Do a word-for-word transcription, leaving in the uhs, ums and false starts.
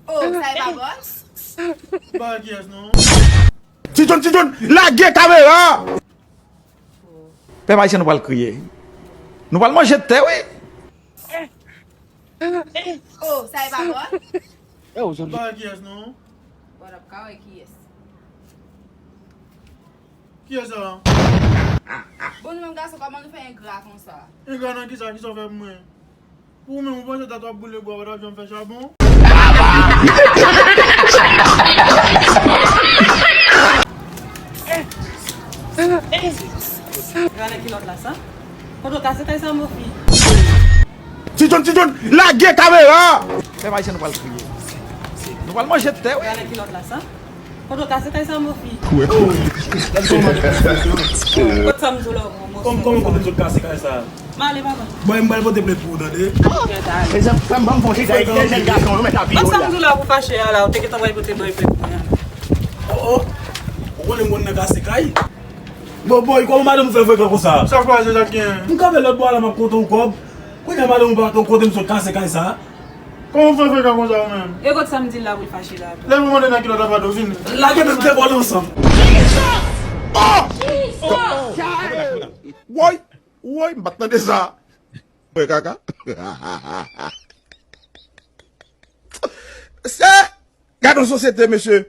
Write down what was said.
Oh, sa e pa bòs? Pa kiyès non. Ti John, Ti John, lage kamera! Pèp ayisyen, nou pral kriye. Nou pral manje tè, wi. Oh, sa e pa bòs? Pa kiyès non. Bon, n ap ka wè kiyès. Kiyès sa? Bon, nou menm gason, kòman nou fè engra konsa? Engra nan kisa? Kisa w fè pou mwen? Pou ou menm, ou panse dat w ap boule bwa, w ap janm fè chabon? Gade kilòt la sa. Kote w kase kay sa, mofi? Ti John, Ti John, lage kamera! Pèp ayisyen, nou pral kriye. Nou pral manje tè, wi. Gade kilòt la sa. Kote w kase kay sa, mofi? Kote sa m di w la, mofi? Kòm, kòman kote m sot kase kay sa? M ale, papa. Bon, m pral pote plent pou ou, tande. Mezanmi, frè m, ban m fon ti kay, jèn gason, yo mèt ap viole la. Kòm sa m di w la pou fache a la, ou te gentan pral pote plent pou mwen. Oh, oh. Ou konnen m konn nan kase kay? Bon, boy, kòman madanm ou fè frekan konsa? Sa k pase, sa k gen? M kanpe lòt bò la, m ap konte w kòb. Kounye a madanm ou pa konn kote m sot kase kay sa. Kòman w fè frekan konsa ou menm? E kot sa m di l la pou l fache la? Lè m mande nan kilòt apa do vini. Lage menm te vòlè ansanm. Oh! Woy! Woy! M pa t tande sa. Mwen kaka. Se, gade yon sosyete, mesye.